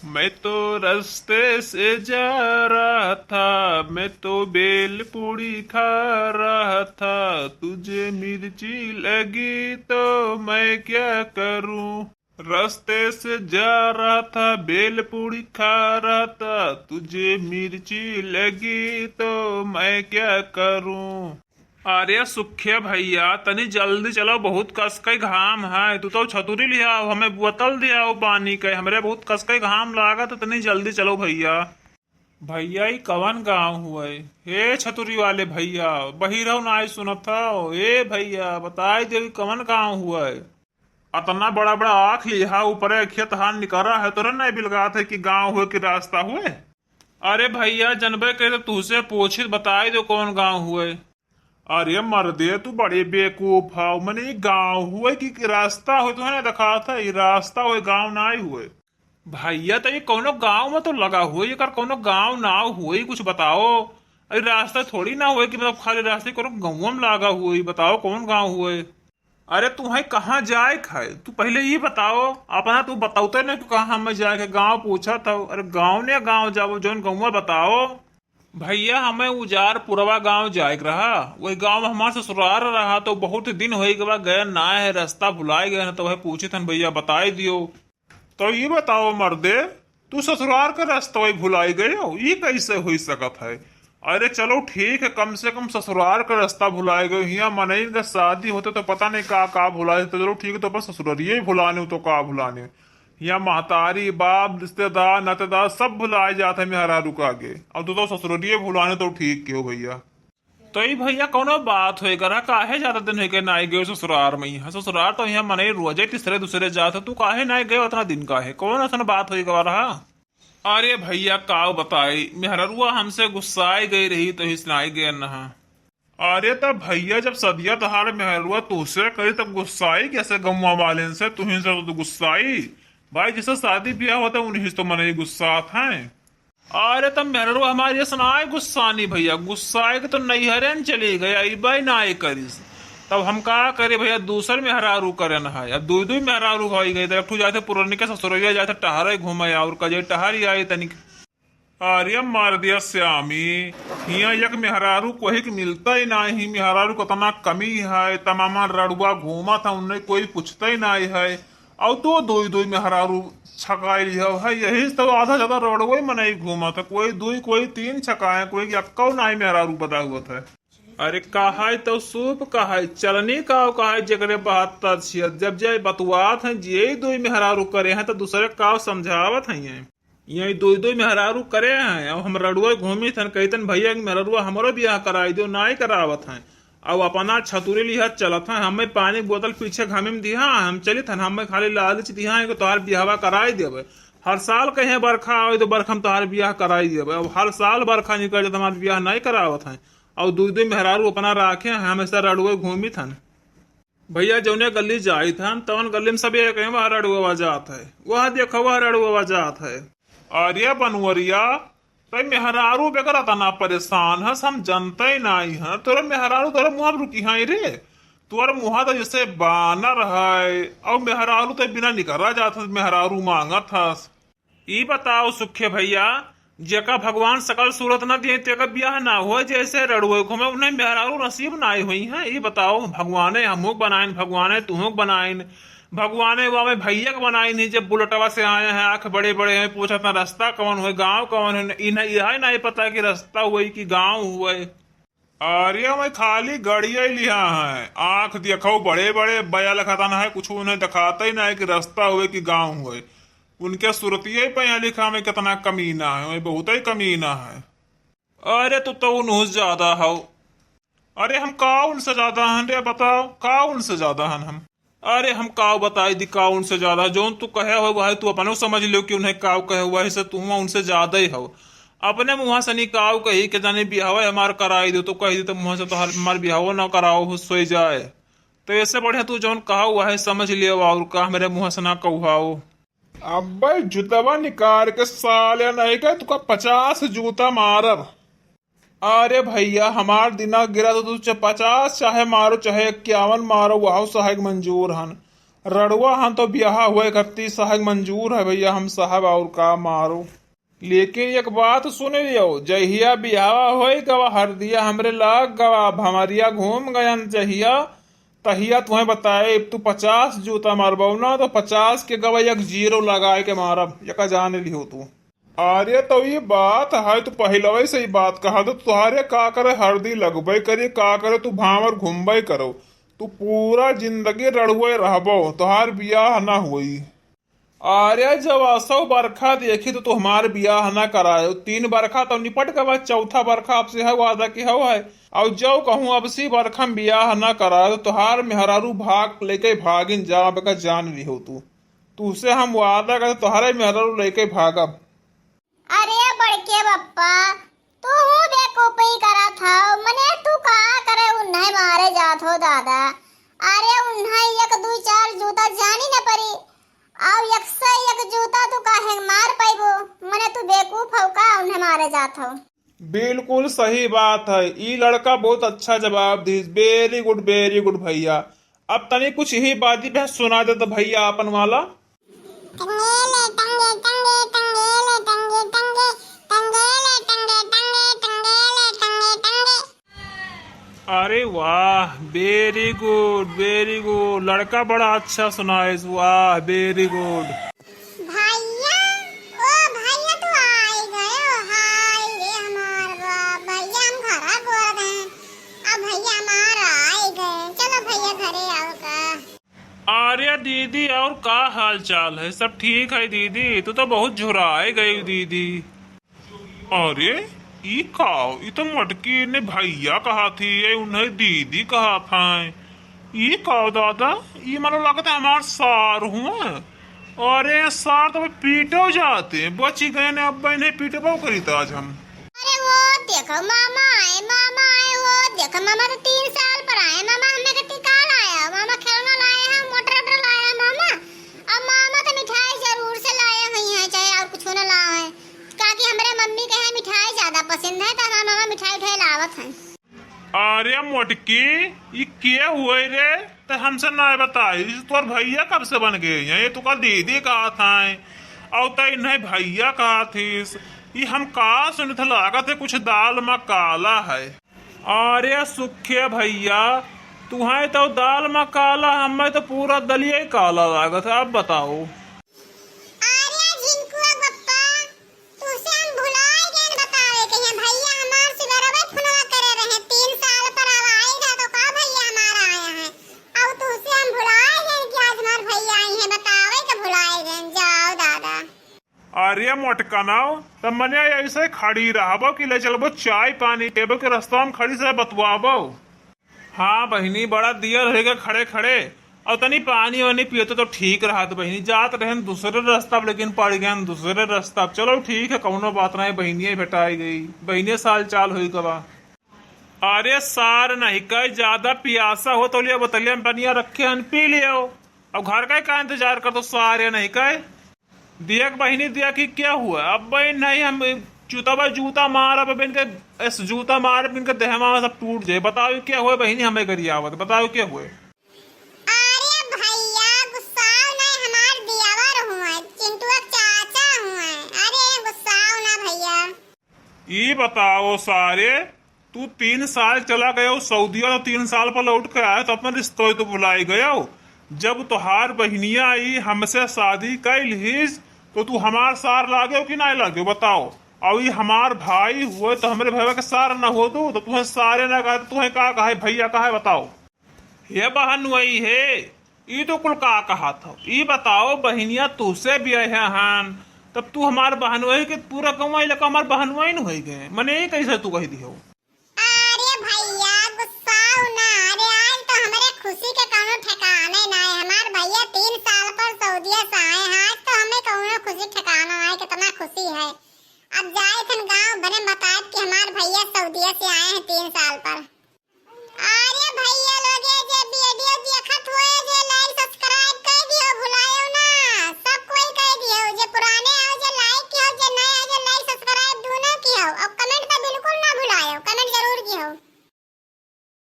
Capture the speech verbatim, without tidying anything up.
मैं तो रास्ते से जा रहा था, मैं तो बेल पूड़ी खा रहा था, तुझे मिर्ची लगी तो मैं क्या करूं? रास्ते से जा रहा था, बेल पूड़ी खा रहा था, तुझे मिर्ची लगी तो मैं क्या करूं? अरे सुखे भैया, तनी जल्दी चलो, बहुत कसके घाम है। तू तो छतुरी लियाओ, हमें बोतल दियाओ पानी के, हमरे बहुत कसके घाम लागत, तनी जल्दी चलो भैया। भैया, ई कवन गांव हुए? हे छतुरी वाले भैया, बहिरव नाई सुनत हो। ए भैया, बताई दे, ई कवन गांव हुए? अतना बड़ा बड़ा आँख लिहा, ऊपरे अखिया तहार निकरा है, तोरे नहीं बिलगात है कि गांव हुए कि रास्ता हुए? अरे भैया, जनबे करे तो तुहसे पूछित, बताई दो कौन गांव हुए। अरे मर्दे, तू बड़े बेवकूफ हव। मने ई गांव हुए कि, कि रास्ता हुए? तुहे ना देखात है, ई रास्ता हुए, गांव नाई हुए। भैया, तो ये कौनो गांव में तो लगा हुए, एकर कौनो गांव नाव हुए, कुछ बताओ। अरे रास्ता थोड़ी ना हुए कि मतलब खाली रास्ते कौनो गाँव में लगा हुए, बताओ कौन गांव हुए? अरे तुम्हें कहाँ जाए के है, तू पहले ये बताओ। अपना तू बताओते ना कि कहाँ हमें जाए के, गाँव पूछा था। अरे गाँव ने गाँव जाओ, जौन गाँव बताओ। भैया, हमें उजारपुरवा गांव जाए के रहा, वही गांव में हमार ससुराल रहा, तो बहुत दिन हो गवा गए ना है, रास्ता भुलाए गए हैं, तो वह पूछे थन भैया बताई दियो। तो ये बताओ मर्दे, तू ससुराल के रास्ता वही भुलाई गए हो, ये कैसे हो सकत है? अरे चलो ठीक है, कम से कम ससुराल के रास्ता भुलाई गए। हियाँ मनई के शादी होते तो पता नहीं का का भुलाए, तो चलो ठीक है, तो बस ससुररिये ही भुलाने हो तो का भुलाने हो। हियाँ महतारी, बाप, रिश्तेदार, नातेदार सब भुलाए जात है मेहरारू के आगे। अब तू तो ससुररिये भुलाने तो ठीक के हो भैया। तो ई भैया कौनो बात होए करा, काहे ज्यादा दिन होए के नाई गयो ससुराल में? यहाँ ससुराल तो यहाँ मनई रोजे तीसरे दूसरे जात है, तू काहे नाई गयो उतना दिन काहे? कौन असन बात होए करा रहा? अरे भैया, काव बताई, मेहररुआ हमसे गुस्साए गई रही, तो हिस नाई गए नहा। अरे तब भैया, जब सदिया तहार मेहररुआ तुहसे करी, तब गुस्साई कैसे गौवा वालेन से? तुहिन से तो गुस्साई भाई, जिससे शादी ब्याह होता है, उन्हीं से तो मनई गुस्सात हैं। अरे तब मेहररुआ हमारी ऐसा नाई गुस्सानी भैया, गुस्साए के तो नैहरे न चली गई, अइबे नाई करिस। तब हम का करे भैया, दूसर मेहरारू करे न है। अब दुई दुई मेहरारू हो गई, तो एक ठू जाते पुरनिके ससुरैया, जाते टहरे घूमे, और का जाए टहर आई तनिक। अरे मार दिया श्यामी, हियाँ एक मेहरारू कोई के मिलता ही नाही, मेहरारू कतना कमी है, तमामा रड़ुआ घूमत है, उन्हें कोई पूछता ही नाही है। और तो दुई दुई मेहरारू छकाई लिया है, यही से तो आधा ज्यादा रड़ुआ ही मनई घूमत है, कोई दुई कोई तीन छकाए, कोई एक्को नाही मेहरारू बदा हुआ था। अरे कहाई तो सूप कहाई, चलनी काव कहाई, जेकरे बहत्तर छियत, जब जे बतुआत हैं, जे दुई मेहरारू करे हैं, तो दूसरे काव समझावत हैं। ये दुई दुई मेहरारू करे हैं, अब हम रड़ुआ घूमी थन, कहितन भैया के मेहररुआ हमरो बियाह कराई दो, नाई करावत हैं। अब अपना छतुरी लिहत चलत हैं, हमें पानी बोतल पीछे घामे में दिहा, हम चलित हन, हमें खाली लालच दिहा है कि तोहार बियाहवा कराई देबे। हर साल कहे बरखा आवे तो बरखा में तोहार बियाह कराई देबे। अब हर साल बरखा निकल जात, हमार बियाह नाई करावत हैं। और दुई दुई मेहरारू अपना राखे हैं, हमेशा रड़ुए घूमित हन। भैया जौने गली जाइत हन, तवन गली में सब एक हैं, वह रड़ुआ जात है, वह देखो वह रड़ुआ जात है। अरे बनवरिया, तै मेहरारू बेकर अतना परेशान हस, हम जनते ही नाई हैं। तोरे मेहरारू तोरे मुँह रुकी हैं रे, तोरे मुँह तो जैसे बानर है, और मेहरारू तो बिना निकरा जात हस, मेहरारू मांगत हस। ई बताओ सुखे भैया, जेका भगवान सकल सूरत न दिए, तेका बियाह ना हो। जैसे रड़ुए घूमे, उन्हें मेहरारू नसीब नाई हुई हैं। ई बताओ, भगवाने हमहू के बनाइन, भगवाने तुहू के बनाइन, भगवाने वो हमें भैया के बनाइन ही। जब बुलेटवा से आए हैं, आँख बड़े बड़े हैं, पूछत हैं रास्ता कौन हुए, गाँव कौन है, इन्हें यह नाई पता कि रास्ता हुए कि गाँव हुए। अरे मैं खाली गड़िया ही लिहा है, आँख देखो बड़े बड़े बया लखतन है, कुछ उन्हें दिखाता ही ना है कि रास्ता हुए कि गाँव हुए। उनके सुरतिये पढ़ा लिखा में कितना कमीना है, वही बहुत ही कमीना है। अरे तू तो उनहू से ज्यादा हो। अरे हम का उनसे ज्यादा हन रे, बताओ का उनसे ज्यादा हन हम? अरे हम का बताई दी का उनसे ज्यादा, जौन तू कहे हो वह तू अपने समझ लियो कि उन्हें का कहे, वही से तू उनसे ज्यादा ही हो। अपने मुँह से नहीं का कही कि जाने बिहावा हमार कराई दो, तो कह दी तो मुँह से तो हमार बिहावा ना कराओ, हो सोई जाए। तो ऐसे बढ़िया तू जौन कहा वह समझ लियो, और का मेरे मुँह से ना कहुआओ। अब्बे जूतवा निकाल के साले नहीं कहे तुका पचास जूता मारब। अरे भैया हमार दिना गिरा तो तू च-, पचास चाहे मारो चाहे इक्यावन मारो, वह सहायक मंजूर हन। रड़ुआ हम तो बियाह हुए करती सहग मंजूर है भइया, हम सहब और का मारो। लेकिन एक बात सुन लियो, जहिया बियाह होई गवा, हरदिया हमरे लाग गवा, भमरिया घूम गयन जहिया, तहिया तुहें बताए, तू पचास जूता मारबो ना तो पचास के गवा एक जीरो लगाए के मारब, एका जान लिहो तू। अरे तो ये बात है, तू पहिलवे से ही बात कहा तो तुहारे का करे हरदी लगबे करी, का करे तू भांवर घूमबे करो, तू पूरा जिंदगी रड़ुए रहबो, तुहार बियाह ना होई। अरे जब असौ बरखा देखी तो तू हमार बियाह ना करायो। तीन बरखा तो निपट गवा, चौथा बरखा आपसे है वादा की हौ है। और जौ कहूँ अब सी बरखा में बियाह ना करायो तो तुहार मेहरारू भाग लेके भागिन जाब का जान लिहो तू। तुसे हम वादा कर तुहारे मेहरारू लेके भागब। अरे बड़के बप्पा, तू हूँ बेवकूफी करत हौ, मने तू का करे उन्हें मारे जात हो दादा। अरे उन्हें एक दू चार जूता जानी न परी, और एक से एक जूता तू काहे मार पैबो? मने तू बेवकूफ हौ का उन्हें मारे जात हौ? बिल्कुल सही बात है, ई लड़का बहुत अच्छा जवाब दी। Very good, very good भइया। अब तनी कुछ ही बाजी पे सुना दे तो भइया अपन वाला। टंगेले टंगे टंगे, टंगेले टंगे टंगे, टंगेले टंगे टंगे, टंगेले टंगे टंगे। अरे वाह, very good, very good, लड़का बड़ा अच्छा सुनाइस, वाह, very good। भइया, ओ भइया, तू आइ गयो, हाय रे हमार बाप, भइया हम घरा गोर गए, अब भइया हमार आइ गए, चलो भइया घरे आओ का। अरे दीदी, और का हाल चाल है? सब ठीक है दीदी? तू तो बहुत झुराए गई दीदी। अरे ई काव, ई तो मोटकी ने भइया कहा थी, ये उन्हें दीदी कहा था। ई काव दादा, ई मानो लागत है हमार सार हुआ। अरे सार तो पीटो जाते, बची गए ने, अब इन्हें पीटबो करी था आज हम। अरे वो देखो मामा आए, मामा आए, वो देखो मामा तो तीन साल पर आए। मामा हमें कति का लाया? मामा खिलौना लाए हैं, मोटर वोटर लाए हैं मामा। अब मामा तो मिठाई जरूर से लाए हैं, चाहे और कुछ ना लाए हैं, काकि हमरे मम्मी के यहाँ मिठाई ज्यादा पसंद है, तो हमार मामा मिठाई उठाई लावत हैं। अरे मोटकी, ई के हुए रे? ते हमसे ना बताई, तोर भइया कब से बन गए हैं? ये तो कल दीदी कहा था, और तै इन्हें भइया कहा थीस। ई हम का सुनत लागत है, कुछ दाल में काला है। अरे सुखे भइया, तुहें तो दाल में काला, हमें तो पूरा दलिया ही काला लागत है। अब बताओ। अरे झिनकुआ बप्पा, तुसे हम भुलाए गए बतावे के हैं। भइया हमार सुबेरवे फोनवा करे रहे, तीन साल पर अब आएगा तो का भइया हमार आया है। अब तुसे हम भुलाए गए कि आज हमार भइया आई हैं बतावे के, भुलाए गए। जाओ दादा। अरे मोटकनव, तब मने ऐसे खड़ी रहबो कि ले चलबो चाय पानी, एबो के रास्ता में खड़ी से बतवाबो। हाँ बहिनी, बड़ा दियर होइगा खड़े खड़े। और तनी पानी वानी पियतो तो ठीक रहत बहिनी। जात रहन दूसरे रास्ता पर, लेकिन पड़ गए दूसरे रास्ता पर। चलो ठीक है, कौनो बात नहीं, बहिनिये भेटाई गई, बहिनिये साल चाल होई गवा। अरे सार नहीं कहे, ज्यादा पियासा हो तो लियो बोतलिया में पनिया रखे हन, पी लियो। अब घर का ही का इंतजार कर तो सारे नहीं कहे। देख बहिनी, देख कि क्या हुआ। अब बहिन नहीं, हम जूता बा जूता मारब, अब इनके इस जूता मारब, इनके देहवा में सब टूट जाए। बताओ क्या हुआ बहिनी, हमें गरियावत, बताओ क्या हुआ। अरे भइया गुस्साओ नहीं, हमार दियावर हुआ, चिंटुआ चाचा हुआ। अरे गुस्साओ ना भइया। ई बताओ सारे, तू तीन साल चला गयो सऊदिया, तो तीन साल पर लौट के आयो, तो अपन रिश्तो तो भुलाई गयो। जब तोहार बहिनिया ई हमसे शादी कैल हिस, तो तू हमार सार लाग्यो कि नाहीं लाग्यो, बताओ। और ई हमार भाई हुए, तो हमरे भइया के सार न हो तू, तो तुहें सारे ना कहे, तो तुहें का कहे, भइया कहे, बताओ। हे बहनोई हे, ई तो कुल का कहत हो? ई बताओ, बहिनिया तुसे बियाहे हन, तब तू हमार बहनोई के, पूरा गौवा इलाका हमार बहनोई न होई गए, मने ई कैसे तू कह दिहो?